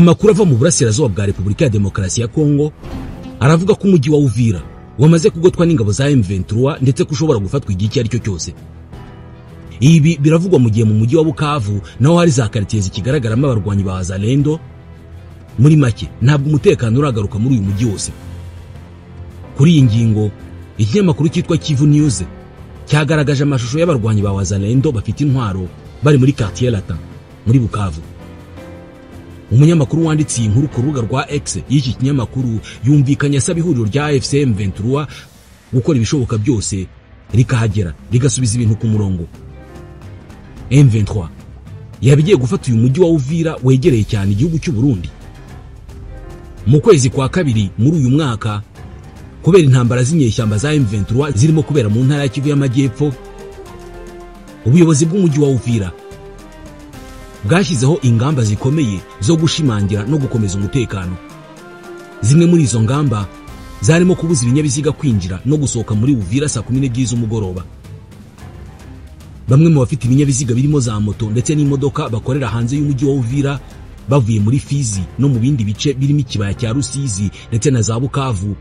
Amakuru ava mu burasirazuba bwa Repubulika ya Demokarasi ya Kongo aravuga ko umujyi wa Uvira wamaze kugotwa n'ingabo za M23 ndetse ko ushobora gufatwa igihe icyo ari cyo cyose. Ibi biravugwa mu gihe mu mujyi wa Bukavu naho hari za quartier zikigaragaramo abarwanyi ba Wazalendo. Muri make ntabwo umutekano uragaruka muri uyu mujyi wose. Kuri iyi ngingo ikinyamakuru cyitwa Kivu News cyagaragaje amashusho y'abarwanyi ba Wazalendo bafite intwaro bari muri quartier Latin muri Bukavu. Umunyamakuru wanditse iyi nkuru ku rubuga rwa X y'iki kinyamakuru yumvikanye asaba ihuriro rya AFC M23 gukora ibishoboka byose rikahagera rigasubiza ibintu ku murongo. M23 yabigiye gufata uyu mujyi wa Uvira wegereye cyane igihugu cy'u Burundi. Mu kwezi kwa kabiri muri uyu mwaka, kubera intambara z'inyeshyamba za M23 zirimo kubera mu ntara ya Kivu y'Amajyepfo, ubuyobozi bw'umujyi wa Uvira bwashyizeho ingamba zikomeye zo gushimangira no gukomeza umutekano. Zimwe muri izo ngamba zarimo kubuza ibinyabiziga kwinjira no gusohoka muri Uvira saa 12 z'umugoroba. Bamwe mu bafite ibinyabiziga birimo za moto ndetse n'imodoka bakorera hanze y'umujyi wa Uvira bavuye muri Fizi no mu bindi bice birimo ikibaya cya Rusizi ndetse na za Bukavu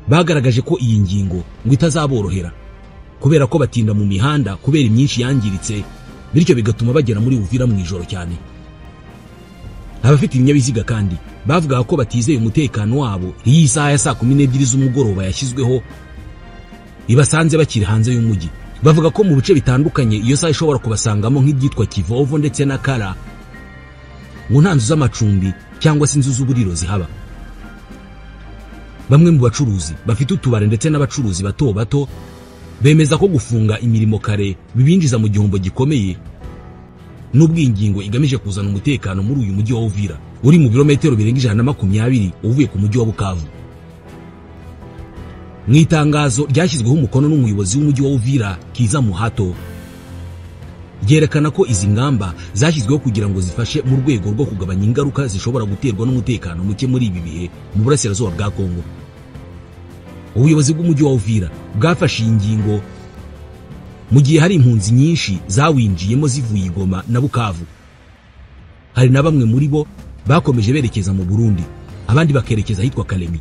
bagaragaje ko iyi ngingo ngo itazaborohera kubera ko batinda mu mihanda kubera imyinshi yangiritse, bityo bigatuma bagera muri Uvira mu ijoro cyane. Abafite ibinyabiziga kandi bavuga ko batizeye umutekano wabo iyi saha ya saa 12 z'umugoroba yashyizweho ibasanze bakiri hanze y'umujyi. Bavuga ko mu bice bitandukanye iyo saha ishobora kubasangamo nk'ibyitwa Kivovo ndetse na Kara, ngo nta nzu z'amacumbi cyangwa se inzu z'uburiro zihaba. Bamwe mu bacuruzi bafite utubare ndetse n'abacuruzi bato bato bemeza ko gufunga imirimo kare bibinjiza mu gihombo gikomeye, n'ubwo ingingo igamije kuzana umutekano muri uyu mujyi wa Uvira uri mu birometero birenga 120 uvuye ku mujyi wa Bukavu. Mu itangazo ryashyizweho umukono n'umuyobozi w'umujyi wa Uvira Kiza Muhato, ryerekana ko izi ngamba zashyizweho kugira ngo zifashe mu rwego rwo kugabanya ingaruka zishobora guterwa n'umutekano muke muri ibi bihe mu burasirazuba bwa Kongo. Ubuyobozi bw'umujyi wa Uvira bwafashe iyi ngingo mu gihe hari impunzi nyinshi zawinjiyemo zivuye i Goma na Bukavu. Hari na bamwe muri bo bakomeje berekeza mu Burundi, abandi bakerekeza ahitwa Kalemi.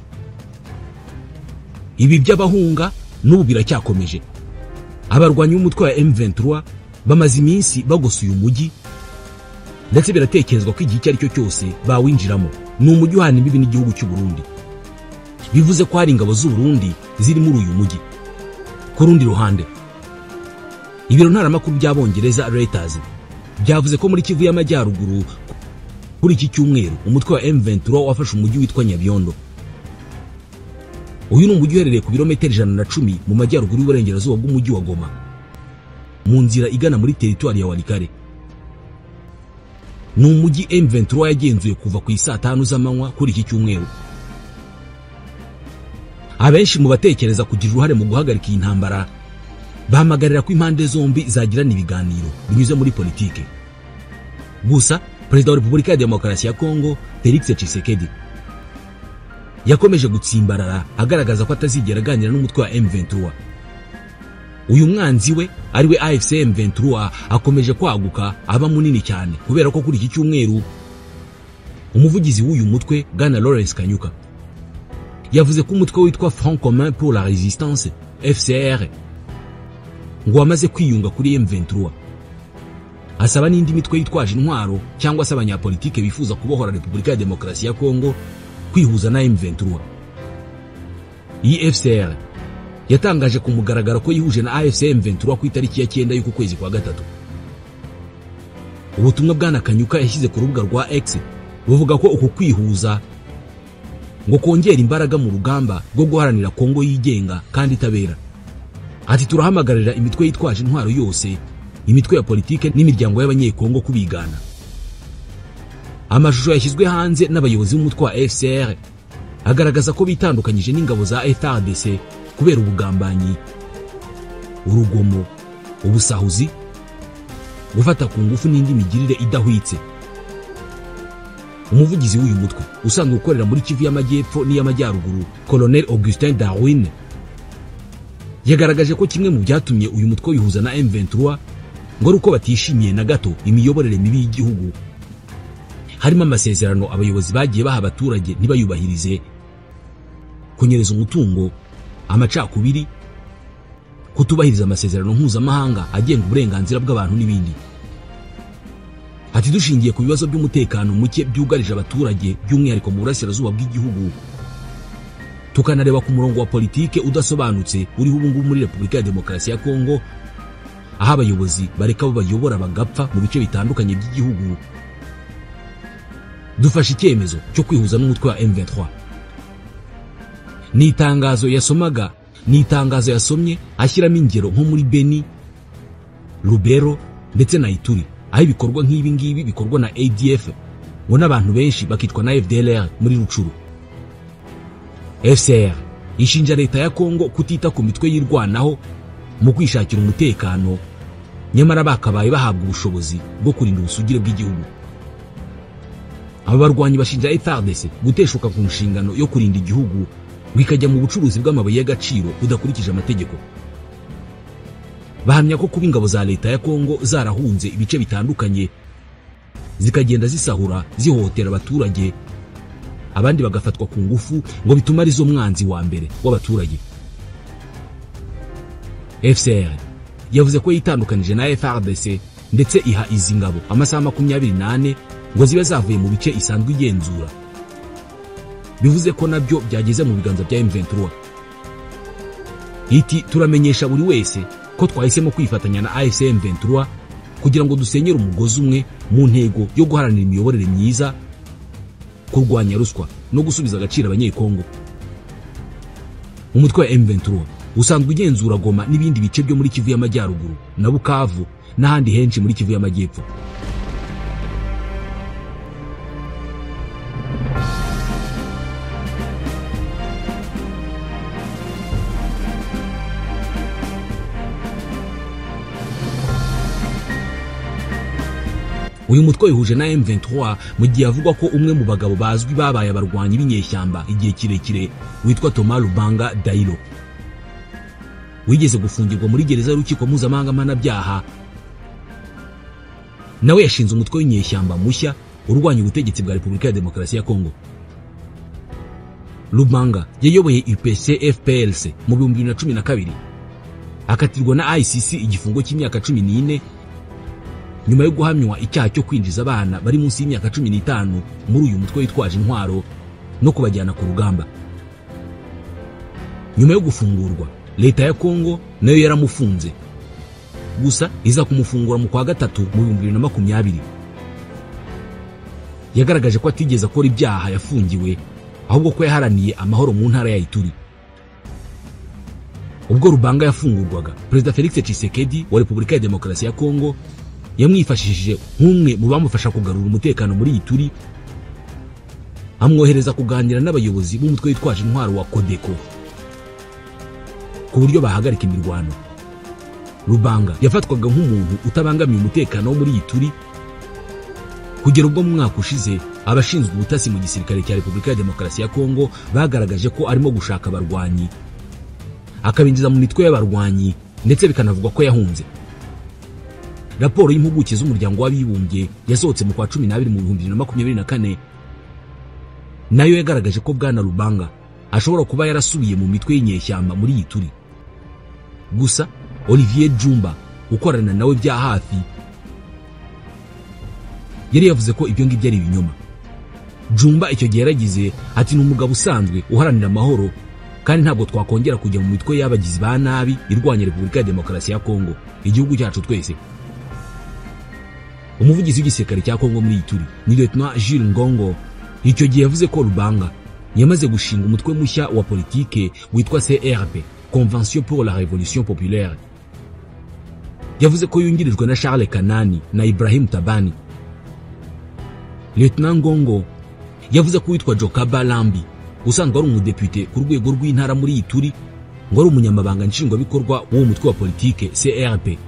Ibi by'abahunga n'ubu biracyakomeje. Abarwanyi b'umutwe wa M23 bamaze iminsi bagosuye umujyi, ndetse biratekerezwa ko igihe icyo ari cyo cyose bawinjiramo. Ni umujyi uhana imbibi n'igihugu cy'u Burundi, bivuze ko hari ingabo z'u Burundi ziri muri uyu mujyi. Ku rundi ruhande, ibiro ntaramakuru by'Abongereza Reuters byavuze ko muri Kivu y'Amajyaruguru kuri iki cyumweru umutwe wa M23 wafashe umujyi witwa Nyabiondo. Uyu ni umujyi uherereye ku birometero 110 mu majyaruguru y'uburengerazuba bw'umujyi wa Goma, mu nzira igana muri teritwari ya Walikale. Ni umujyi M23 yagenzuye kuva ku isaa 5 z'amanywa kuri iki cyumweru. Abenshi mu batekereza kugira uruhare mu guhagarika iyi ntambara bahamagarira ko impande zombi zagirana ibiganiro binyuze muri politike. Gusa Perezida wa Repubulika ya Demokarasi ya Kongo Felix Tshisekedi yakomeje gutsimbarara agaragaza ko atazigera aganira n'umutwe wa M23. Uyu mwanzi we ari we AFC M23 akomeje kwaguka aba munini cyane kubera ko kuri iki cyumweru umuvugizi w'uyu mutwe Bwana Lawrence Kanyuka yavuze ko umutwe witwa Front Commun pour la Résistance FCR ngo wamaze kwiyunga kuri M23. Asaba n'indi mitwe yitwaje intwaro cyangwa se abanyapolitike bifuza kubohora Repubulika ya Demokarasi ya Kongo kwihuza na M23. Iyi FCR yatangaje ku mugaragaro ko yihuje na AFC M23 ku itariki ya 9 y'uku kwezi kwa gatatu. Ubutumwa Bwana Kanyuka yashyize ku rubuga rwa X buvuga ko uku kwihuza ngo kongera imbaraga mu rugamba rwo guharanira Kongo yigenga kandi itabera. Ati turahamagarira imitwe yitwaje intwaro yose, imitwe ya politike n'imiryango y'abanyekongo kubigana. Amashusho yashyizwe hanze n'abayobozi b'umutwe wa FCR agaragaza ko bitandukanyije n'ingabo za FARDC kubera ubugambanyi, urugomo, ubusahuzi, gufata ku ngufu n'indi migirire idahwitse. Umuvugizi w'uyu mutwe usanzwe ukorera muri Kivu y'Amajyepfo n'iy'Amajyaruguru, Colonel Augustin Darwin, yagaragaje ko kimwe mu byatumye uyu mutwe wihuza na M23 ngo ari uko batishimiye na gato imiyoborere mibi y'igihugu, Harimo amasezerano abayobozi bagiye baha abaturage ntibayubahirize, kunyereza umutungo, amacakubiri, kutubahiriza amasezerano mpuzamahanga agenga uburenganzira bw'abantu n'ibindi. Ati dushingiye ku bibazo by'umutekano muke byugarije abaturage by'umwihariko mu burasirazuba bw'igihugu, tukanareba ku murongo wa politike udasobanutse uriho ubu ngubu muri Repubulika ya Demokarasi ya Kongo, aho abayobozi bareka abo bayobora bagapfa mu bice bitandukanye by'igihugu, dufashe icyemezo cyo kwihuza n'umutwe wa M23. Ni itangazo yasomaga, ni itangazo yasomye ashyiramo ingero nko muri Beni, Lubero ndetse na Ituri, aho ibikorwa nk'ibi ngibi bikorwa na ADF ngo n'abantu benshi bakitwa na FDLR muri Rucuru. FCR ishinja leta ya Kongo kutita ku mitwe yirwanaho mu kwishakira umutekano, nyamara bakabaye bahabwa ubushobozi bwo kurinda ubusugire bw'igihugu. Aba barwanyi bashinja FARDC guteshuka ku nshingano yo kurinda igihugu bikajya mu bucuruzi bw'amabuye y'agaciro budakurikije amategeko. Bahamya ko kuba ingabo za leta ya Kongo zarahunze ibice bitandukanye zikagenda zisahura zihohotera abaturage, abandi bagafatwa ku ngufu, ngo bituma arizo mwanzi wa mbere w'abaturage. FCR yavuze ko yitandukanije na FARDC ndetse iha izi ngabo amasaha 24 ngo zibe zavuye mu bice isanzwe igenzura, bivuze ko nabyo byageze mu biganza bya M23. Iti turamenyesha buri wese ko twahisemo kwifatanya na AFC M23 kugira ngo dusenyere umugozi umwe mu ntego yo guharanira imiyoborere myiza, kurwanya ruswa no gusubiza agaciro abanyekongo. Umutwe wa M23 usanzwe ugenzura Goma n'ibindi bice byo muri Kivu y'Amajyaruguru na Bukavu n'ahandi henshi muri Kivu y'Amajyepfo. Uyu mutwe wihuje na M23 mu gihe avugwa ko umwe mu bagabo bazwi babaye abarwanyi b'inyeshyamba igihe kirekire witwa Thomas Lubanga Dailo wigeze gufungirwa muri gereza y'urukiko mpuzamahanga mpanabyaha, nawe yashinze umutwe w'inyeshyamba mushya urwanya ubutegetsi bwa Repubulika ya Demokarasi ya Kongo. Lubanga yayoboye UPC FPLC mu 2012 akatirwa na ICC igifungo cy'imyaka 14 nyuma yo guhamywa icyaha cyo kwinjiza abana bari munsi y'imyaka 15 muri uyu mutwe witwaje intwaro no kubajyana ku rugamba. Nyuma yo gufungurwa, leta ya Kongo nayo yaramufunze, gusa iza kumufungura mu kwa gatatu mu 2020. Yagaragaje ko atigeze akora ibyaha yafungiwe, ahubwo ko yaharaniye amahoro mu ntara ya Ituri. Ubwo Lubanga yafungurwaga, Perezida Felix Tshisekedi wa Repubulika ya Demokarasi ya Kongo yamwifashishije nk'umwe mu bamufasha kugarura umutekano muri Ituri, amwohereza kuganira n'abayobozi b'umutwe witwaje intwaro wa Codeco ku buryo bahagarika imirwano. Lubanga yafatwaga nk'umuntu utabangamiye umutekano wo muri Ituri kugera ubwo mu mwaka ushize abashinzwe ubutasi mu gisirikare cya Repubulika ya Demokarasi ya Kongo bagaragaje ko arimo gushaka abarwanyi akabinjiza mu mitwe y'abarwanyi, ndetse bikanavugwa ko yahunze. Raporo y'impuguke z'umuryango w'abibumbye yasohotse mu kwa 12 mu 2024 nayo yagaragaje ko Bwana Lubanga ashobora kuba yarasubiye mu mitwe y'inyeshyamba muri Ituri. Gusa Olivier Jumba ukorana nawe bya hafi yari yavuze ko ibyo ngibyo ari ibinyoma. Jumba icyo gihe yaragize ati ni umugabo usanzwe uharanira amahoro, kandi ntabwo twakongera kujya mu mitwe y'abagizi ba nabi irwanya Repubulika ya Demokarasi ya Kongo, igihugu cyacu twese. Umuvugizi w'igisirikare cya Kongo muri Ituri ni Lieutenant Jules Ngongo icyo gihe yavuze ko Lubanga yamaze gushinga umutwe mushya wa politike witwa CRP, Convention pour la Révolution Populaire. Yavuze ko yungirijwe na Charles Kanani na Ibrahim Tabani. Lieutenant Ngongo yavuze ko witwa Jokaba Lambi usanzwe ari umudepite ku rwego rw'intara muri Ituri ngo ari umunyamabanga nshingwabikorwa w'uwo mutwe wa politike CRP.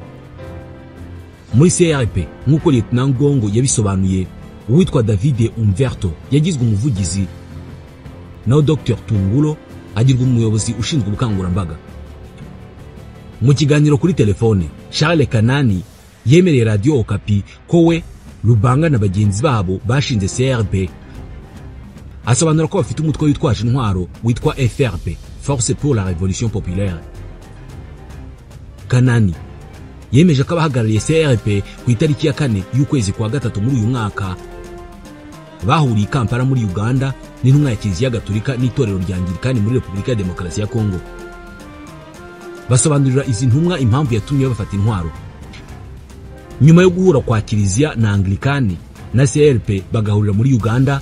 Muri CRP, nk'uko Lieutenant Ngongo yabisobanuye, uwitwa David Umverto yagizwe umuvugizi, naho Dr Tungulo agirwa umuyobozi ushinzwe ubukangurambaga. Mu kiganiro kuri telefone, Charles Kanani yemereye Radio Okapi ko we Lubanga na bagenzi babo bashinze CRP, asobanura ko bafite umutwe witwaje intwaro witwa FRP, Force pour la Révolution Populaire. Kanani yemeje ko abahagarariye CRP ku itariki ya 4 y'ukwezi kwa 3 muri uyu mwaka bahuriye i Kampala muri Uganda n'intumwa ya Kiliziya Gatolika n'itorero rya Anglikani muri Repubulika ya Demokarasi ya Kongo. Basobanurira izi ntumwa impamvu yatumye bafata intwaro. Nyuma yo guhura kwa Kiliziya na Anglikani na CRP bagahurira muri Uganda,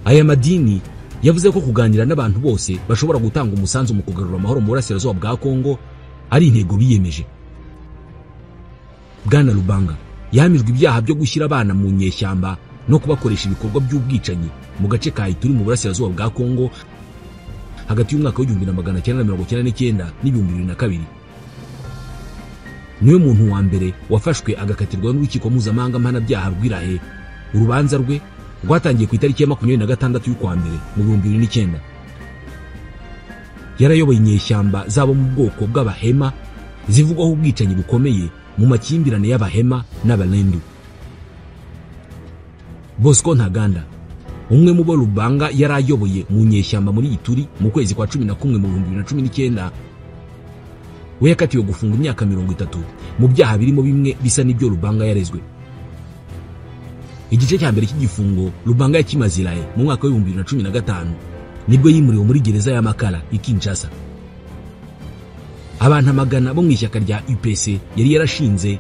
aya madini yavuze ko kuganira n'abantu bose bashobora gutanga umusanzu mu kugarura amahoro mu burasirazuba bwa Kongo ari intego biyemeje. Bwana Lubanga yahamijwe ibyaha byo gushyira abana mu nyeshyamba no kubakoresha ibikorwa by'ubwicanyi mu gace ka Ituri mu burasirazuba bwa Kongo hagati y'umwaka w'1999 n'2002. Niwe muntu wa mbere wafashwe agakatirwa n'urukiko mpuzamahanga mpanabyaha rw'Irahe. Urubanza rwe rwatangiye ku itariki ya 26 y'ukwa mbere mu 2009. Yarayoboye inyeshyamba zabo mu bwoko bw'Abahema zivugwaho ubwicanyi bukomeye mu makimbirane y'Abahema n'Abalendu. Bosco Ntaganda, umwe mu bo Lubanga yarayoboye mu nyeshyamba muri Ituri mu kwezi kwa 11 mu 2019, we yakatiwe gufunga imyaka 30 mu byaha birimo bimwe bisa n'ibyo Lubanga yarezwe. Igice cya mbere cy'igifungo Lubanga yakimaziraye mu mwaka wa 2015 nibwo yimuriwe muri gereza ya Makala i Kinshasa. Abantu amagana bo mu ishyaka rya UPC yari yarashinze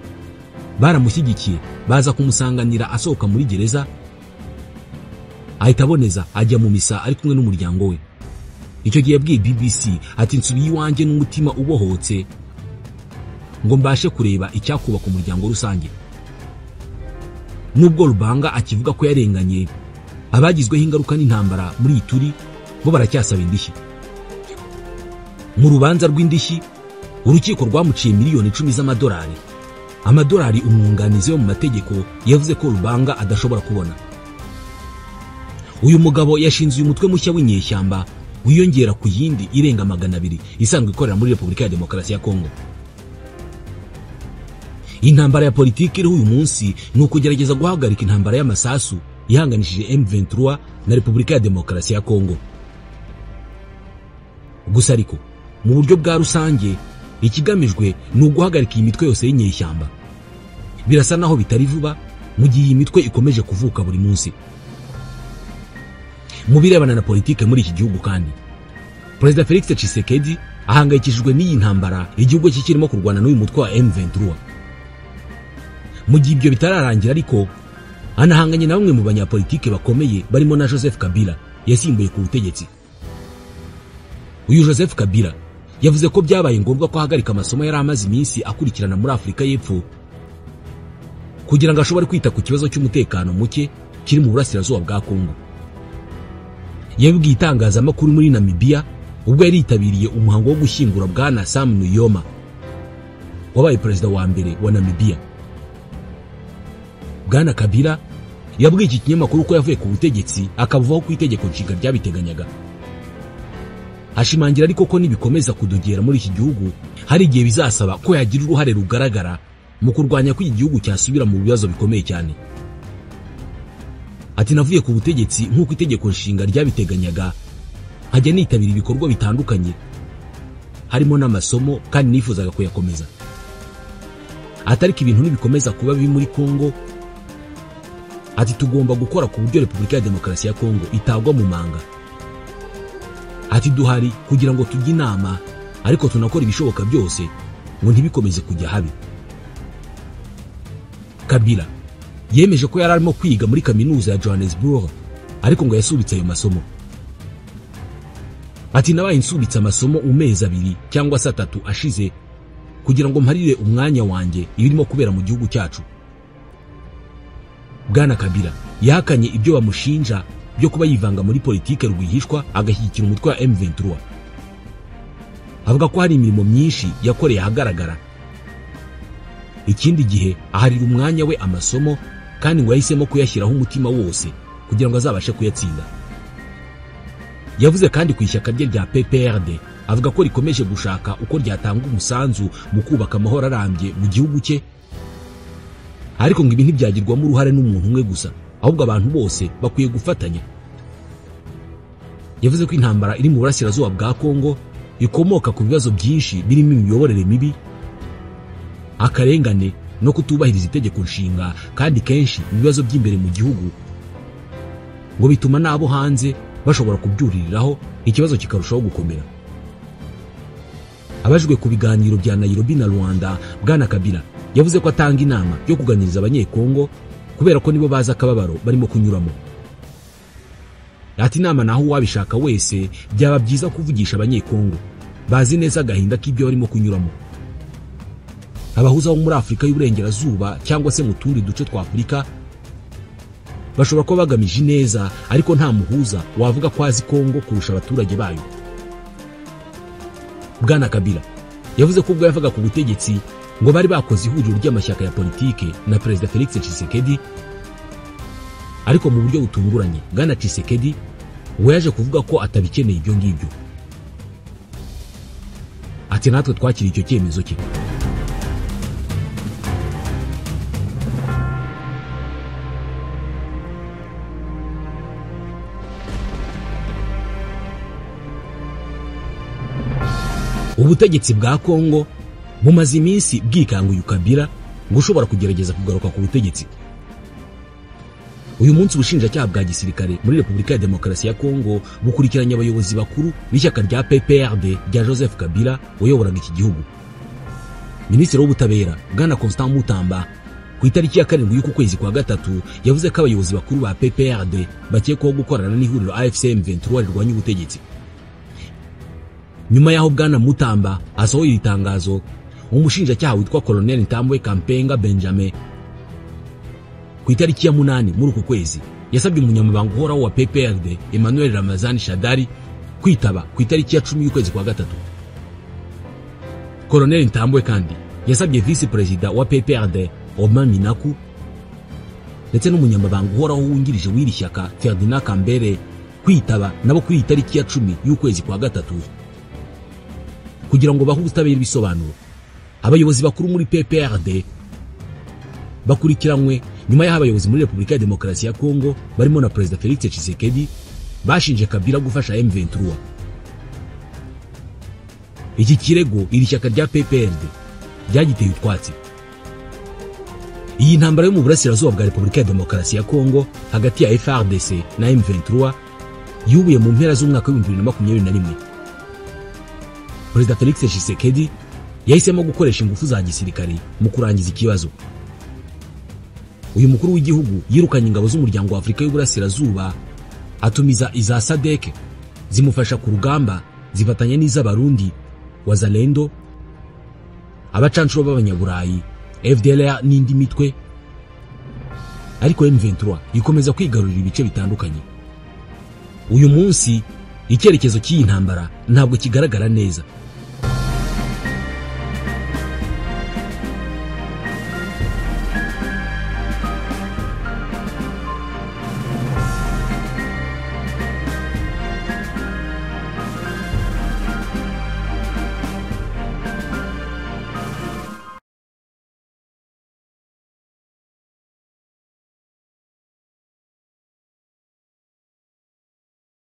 baramushyigikiye, baza kumusanganira asohoka muri gereza, ahita aboneza ajya mu misa ari kumwe n'umuryango we. Icyo gihe yabwiye BBC ati: "Nsubiye iwanjye n'umutima ubohotse ngo mbashe kureba icyakubaka umuryango rusange." Nubwo Lubanga akivuga ko yarenganye, abagizweho ingaruka n'intambara muri Ituri bo baracyasaba indishyi. Mu rubanza rw'indishyi urukiko rwamuciye miliyoni 10 z'amadolari, amadolari umwunganizi wo mu mategeko yavuze ko Lubanga adashobora kubona. Uyu mugabo yashinze uyu mutwe mushya w'inyeshyamba wiyongera ku yindi irenga 200 isanzwe ikorera muri Repubulika ya Demokarasi ya Kongo. Intambara ya politiki iriho uyu munsi ni ukugerageza guhagarika intambara y'amasasu ihanganishije M23 na Repubulika ya Demokarasi ya Kongo. Gusa ariko mu buryo bwa rusange ikigamijwe ni uguhagarika iyi mitwe yose y'inyeshyamba. Birasa naho bitari vuba mu gihe iyi mitwe ikomeje kuvuka buri munsi. Mu birebana na politike muri iki gihugu kandi, Perezida Felix Tshisekedi ahangayikishijwe n'iyi ntambara igihugu cye kirimo kurwana n'uyu mutwe wa M23. Mu gihe ibyo bitararangira ariko, anahanganye na bamwe mu banyapolitike bakomeye barimo na Joseph Kabila yasimbuye ku butegetsi. Uyu Joseph Kabila yavuze ko byabaye ngombwa ko ahagarika amasomo yari amaze iminsi akurikirana muri Afurika y'Epfo kugira ngo ashobore kwita ku kibazo cy'umutekano muke kiri mu burasirazuba bwa Kongo. Yabibwiye itangazamakuru muri Namibia ubwo yari yitabiriye umuhango wo gushyingura Bwana Sam Nujoma wabaye perezida wa mbere wa Namibia. Bwana Kabila yabwiye iki kinyamakuru ko yavuye ku butegetsi akabuvaho ku itegeko nshinga ryabiteganyaga. Ashimangira ariko ko nibikomeza kudogera muri iki gihugu hari igihe bizasaba ko yagira uruhare rugaragara mu kurwanya ko iki gihugu cyasubira mu bibazo bikomeye cyane. Ati: "Navuye ku butegetsi nk'uko itegeko nshinga ryabiteganyaga, nkajya nitabira ibikorwa bitandukanye harimo n'amasomo kandi nifuzaga kuyakomeza. Atariko ibintu nibikomeza kuba bibi muri Kongo, ati tugomba gukora ku buryo Repubulika ya Demokarasi ya Kongo itagwa mu manga. Ati duhari kugira ngo tujye inama ariko tunakora ibishoboka byose ngo ntibikomeze kujya habi." Kabila yemeje ko yari arimo kwiga muri kaminuza ya Johannesburg ariko ngo yasubitse ayo masomo. Ati: "Nabaye nsubitse amasomo mu mezi 2 cyangwa se 3 ashize kugira ngo mparire umwanya wanjye ibirimo kubera mu gihugu cyacu." Bwana Kabila yahakanye ibyo bamushinja byo kuba yivanga muri politike rwihishwa agashyigikira umutwe wa M23. Avuga ko hari imirimo myinshi yakoreye ahagaragara. Ikindi gihe aharira umwanya we amasomo kandi ngo yahisemo kuyashyiraho umutima wose kugira ngo azabashe kuyatsinda. Yavuze kandi ku ishyaka rye rya PPRD, avuga ko rikomeje gushaka uko ryatanga umusanzu mu kubaka amahoro arambye mu gihugu cye. Ariko ngo ibi ntibyagirwamo uruhare n'umuntu umwe gusa, ahubwo abantu bose bakwiye gufatanya. Yavuze ko intambara iri mu burasirazuba bwa Kongo ikomoka ku bibazo byinshi birimo imiyoborere mibi, akarengane no kutubahiriza itegeko nshinga, kandi kenshi ibibazo by'imbere mu gihugu ngo bituma n'abo hanze bashobora kubyuririraho, ikibazo kikarushaho gukomera. Abajwe ku biganiro bya Nairobi na Rwanda, Bwana Kabila yavuze ko atanga inama yo kuganiriza abanyekongo kubera ko nibo bazi akababaro barimo kunyuramo. Ati inama naho uwabishaka wese byaba byiza kuvugisha abanyekongo bazi neza agahinda k'ibyo barimo kunyuramo. Abahuza bo muri Afurika y'Uburengerazuba cyangwa se mu tundi duce twa Afurika bashobora kuba bagamije neza, ariko nta muhuza wavuga ko azi Kongo kurusha abaturage bayo. Bwana Kabila yavuze ko ubwo yavaga ku butegetsi ngo bari bakoze ihuriro ry'amashyaka ya politike na Perezida Felix Tshisekedi, ariko mu buryo butunguranye Bwana Tshisekedi we yaje kuvuga ko atabikeneye ibyo ngibyo. Ati natwe twakiriye icyo cyemezo cye. Ubutegetsi bwa Kongo bumaze iminsi bwikanguye Kabila ngo ushobora kugerageza kugaruka ku butegetsi. Uyu munsi ubushinjacyaha bwa gisirikare muri Repubulika ya Demokarasi ya Kongo bukurikiranye abayobozi bakuru b'ishyaka rya PPRD rya Joseph Kabila wayoboraga iki gihugu. Minisitiri w'Ubutabera Bwana Constant Mutamba ku itariki ya 7 y'uku kwezi kwa gatatu yavuze ko abayobozi bakuru ba PPRD bakekwaho gukorana n'ihuriro AFC M23 rirwanya ubutegetsi. Nyuma yaho Bwana Mutamba asohoye itangazo, umushinjacyaha witwa Colonel Ntambwe Kampenga Benjamin ku itariki ya 8 muri uku kwezi yasabye umunyamabanga uhoraho wa PPRD Emmanuel Ramazani Shadari kwitaba ku itariki ya 10 y'ukwezi kwa gatatu. Colonel Ntambwe kandi yasabye vice perezida wa PPRD Romain Minaku ndetse n'umunyamabanga uhoraho wungirije w'iri shyaka Ferdinand Kambere kwitaba nabo kuri itariki ya 10 y'ukwezi kwa gatatu kugira ngo bahe ubutabera ibisobanuro. Abayobozi bakuru muri PPRD bakurikiranywe nyuma y'aho abayobozi muri Repubulika ya Demokarasi ya Kongo barimo na Perezida Felix Tshisekedi bashinje Kabila gufasha M23. Iki kirego iri shyaka rya PPRD ryagiteye utwatsi. Iyi ntambara yo mu burasirazuba bwa Repubulika ya Demokarasi ya Kongo hagati ya FARDC na M23 yubuye mu mpera z'umwaka wa 2021. Perezida Felix Tshisekedi yahisemo gukoresha ingufu za gisirikare mu kurangiza ikibazo. Uyu mukuru w'igihugu yirukanye ingabo z'umuryango wa Afurika y'Uburasirazuba, atumiza iza SADC zimufasha ku rugamba zifatanya n'iz'Abarundi, Wazalendo, abacanshuro b'Abanyaburayi, FDLR n'indi mitwe. Ariko M23 ikomeza kwigarurira ibice bitandukanye. Uyu munsi icyerekezo cy'iyi ntambara ntabwo kigaragara neza.